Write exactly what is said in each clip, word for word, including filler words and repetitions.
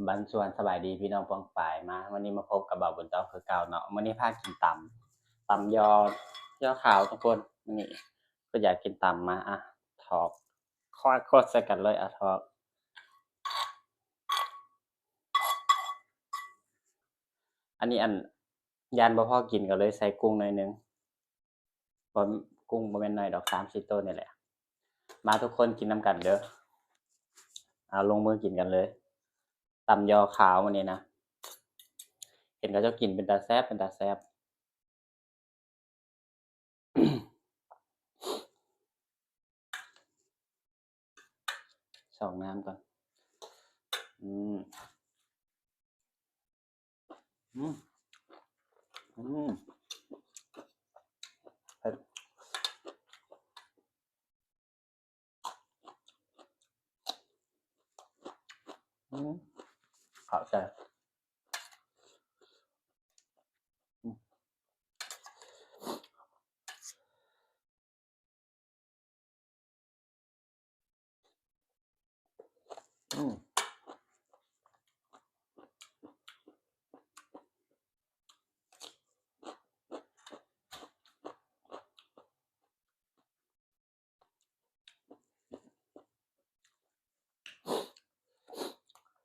บันส่วนสบายดีพี่น้องปองปายมา วันนี้มาพบกับบ่าวบุญต้องคือเก่าเนาะ วันนี้พากินตำ ตำยอ ยอขาวทุกคน วันนี้ก็อยากกินตำมา อ่ะ ถอก คอดคอดใส่กันเลย อ่ะ ถอก อันนี้อัน ย่านบ่พอกินก็เลยใส่กุ้งหน่อยหนึ่ง บ่ กุ้งบ่แม่นน้อยดอก สามสี่ตัวนี่แหละ มาทุกคนกินนำกันเด้อ เอาลงมือกินกันเลย ตำยอขาวมื้อนี้นะ เห็นเขาเจ้ากินเป็นตาแซ่บ เป็นตาแซ่บ สองน้ำก่อน อืม อืม อืม เผ็ด อืม ขอบใจ อืม อืม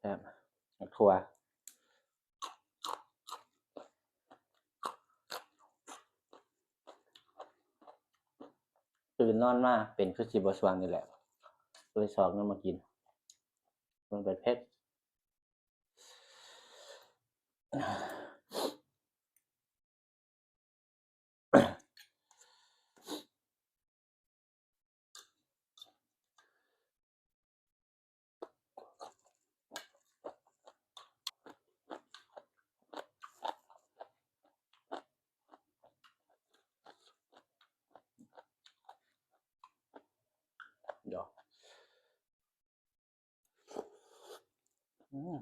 แซ่บ ถั่ว ตื่นนอนมาเป็นคือสิบ่สว่างนี่แหละ เลยซอกเงินมากิน มันเป็นเผ็ด เดี๋ยว อืม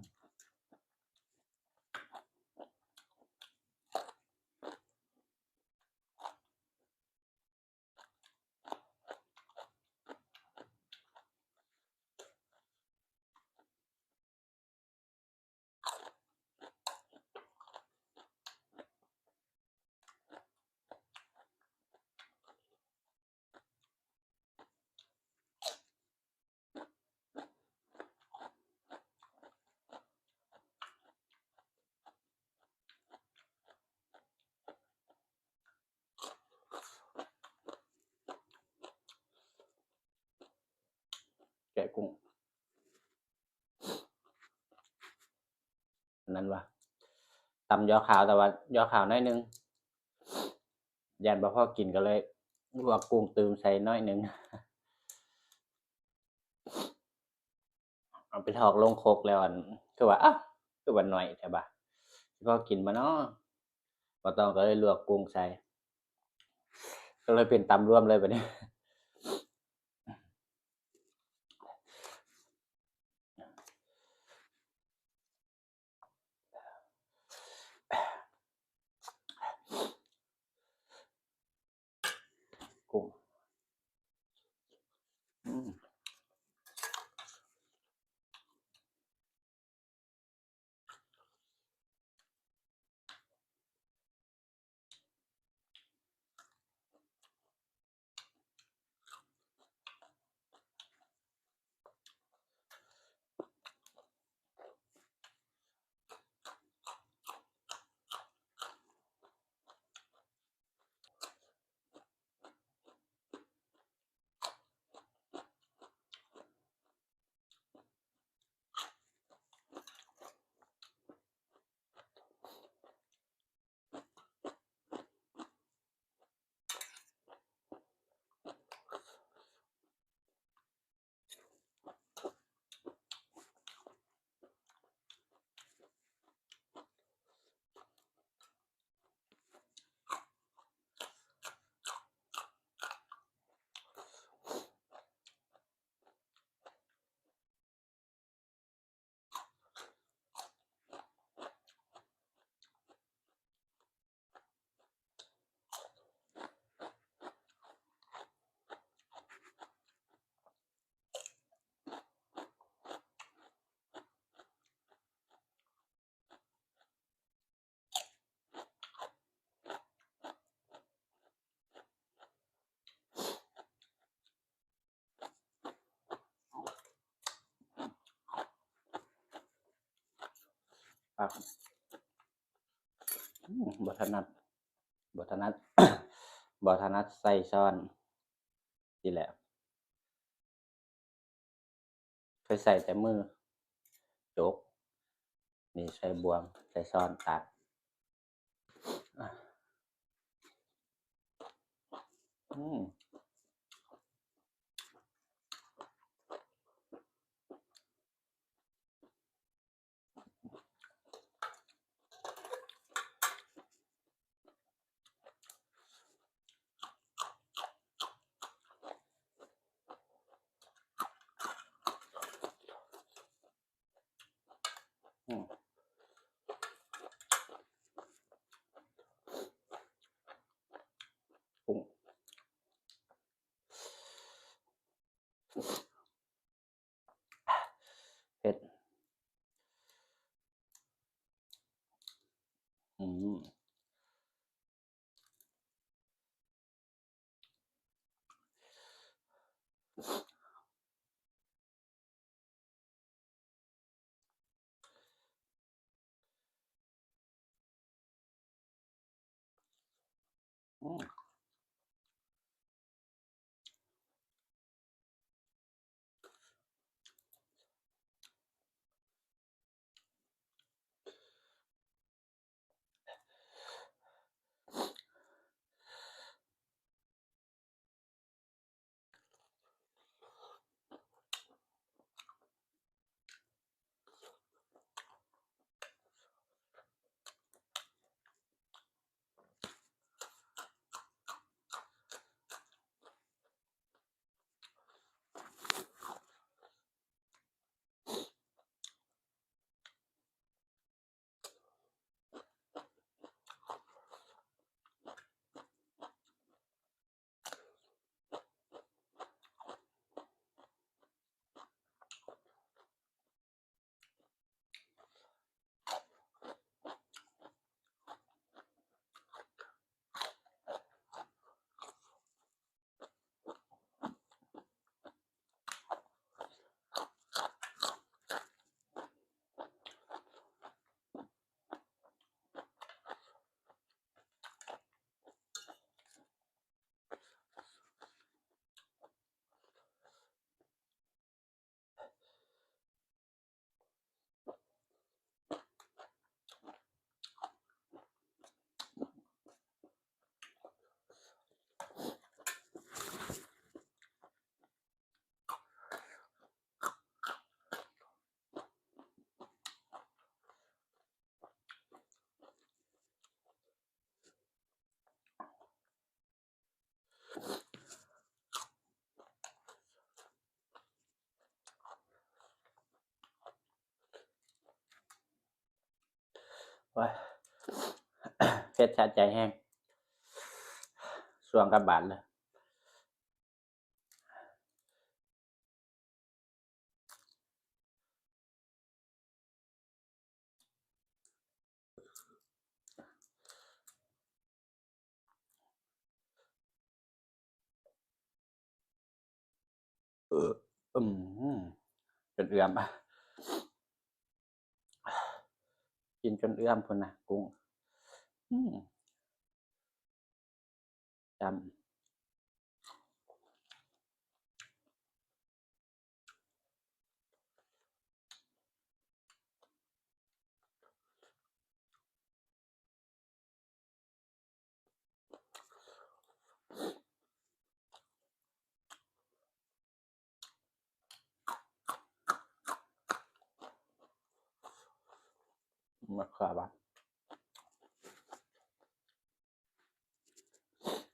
แกะกุ้ง อันนั้นวะ ตำยอขาว แต่ว่ายอขาวน้อยหนึ่ง ย่านบ่พอกินก็เลยลวกกุ้งตื่มใส่น้อยหนึ่ง เอาไปถอกลงครกแล้วอัน คือว่า อ้าว คือว่าน้อยแท้บะ สิพอกินบ่น้อ บ่ต้องก็เลยลวกกุ้งใส่ ก็เลยเป็นตำรวมเลยบัดนี้ กุ้ง อืม อื ครับ อืม บ่ถนัด บ่ถนัด บ่ถนัดใส่ช้อน นี่แหละ เคยใส่แต่มือ จก นี่ใส่บ่วง ใส่ช้อนตัก อ่ะ อืม อืม กุ้ง เผ็ด อืม อืม โอ้ย เผ็ดสะใจแฮง ส่วงกลับบ้านเลย เออ อืม จนเอือม กินจนเอือมพุ้นนะ กุ้ง อืม จำ มาขวาบ้าง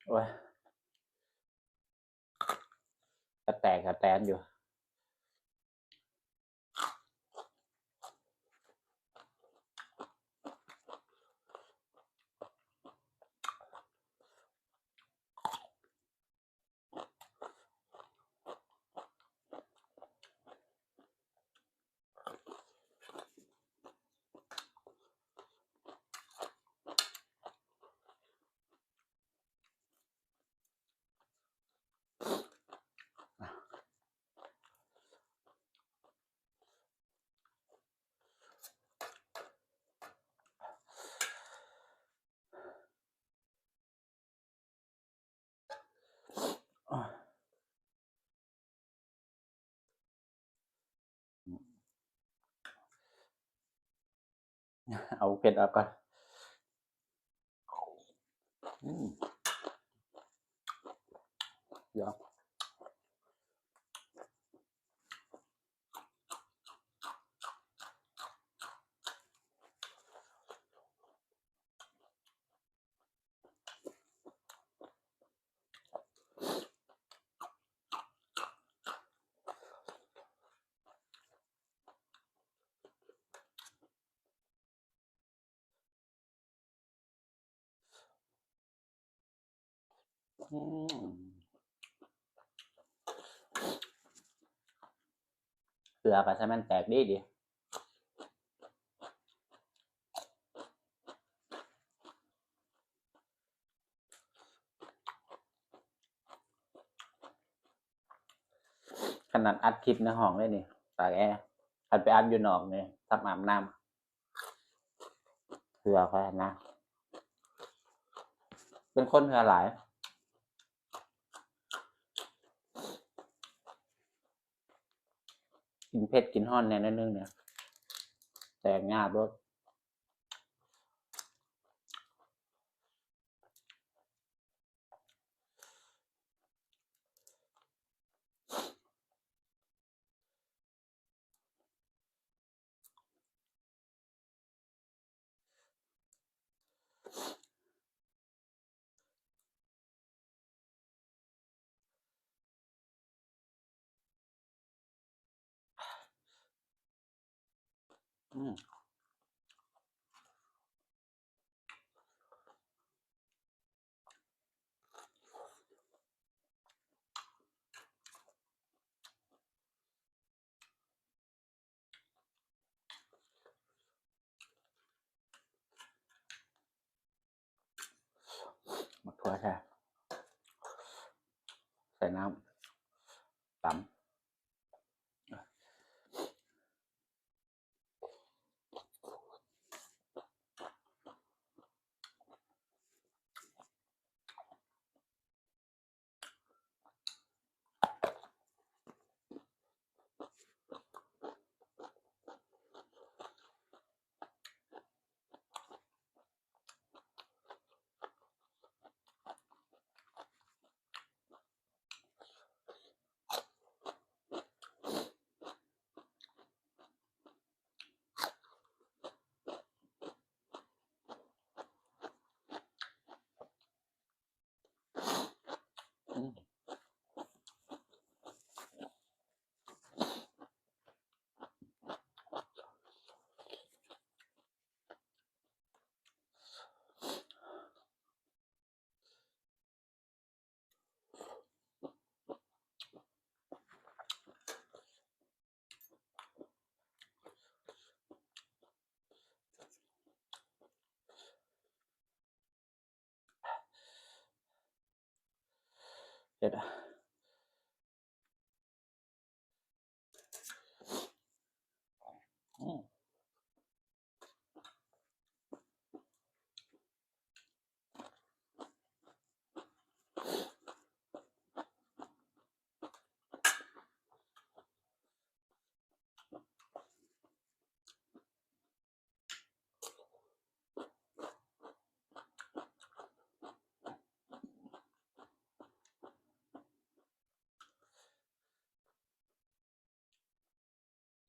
โอ้ย กระแตกกระแตนอยู่ อ่ะ เอาเผ็ดออกก่อน อืม เดี๋ยว อืม เกลือก็ใส่มันแตกดีดี ขนาดอัดคลิปในห้องเลยนี่ ตากแอร์ อัดไปอัดอยู่นอกนี่ ทำอาบน้ำ เหื่อเขานะ เป็นคนเหื่อหลาย กินเผ็ดกินฮ้อนแน่นิดนึงเนี่ย แตกงาบรถ อืม มาทั่วใช่ ใส่น้ำ ตำ อืม เดี๋ยวนะ อืม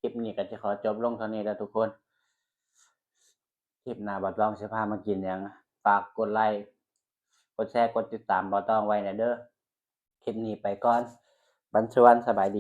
คลิปนี้ก็จะขอจบลงเท่านี้แล้วทุกคน คลิปหน้าบ่าวตองสิพามากินหยัง ฝากกดไลค์ กดแชร์ กดติดตามบ่าวตองไว้นะเด้อ คลิปนี้ไปก่อน บันชวน สบายดี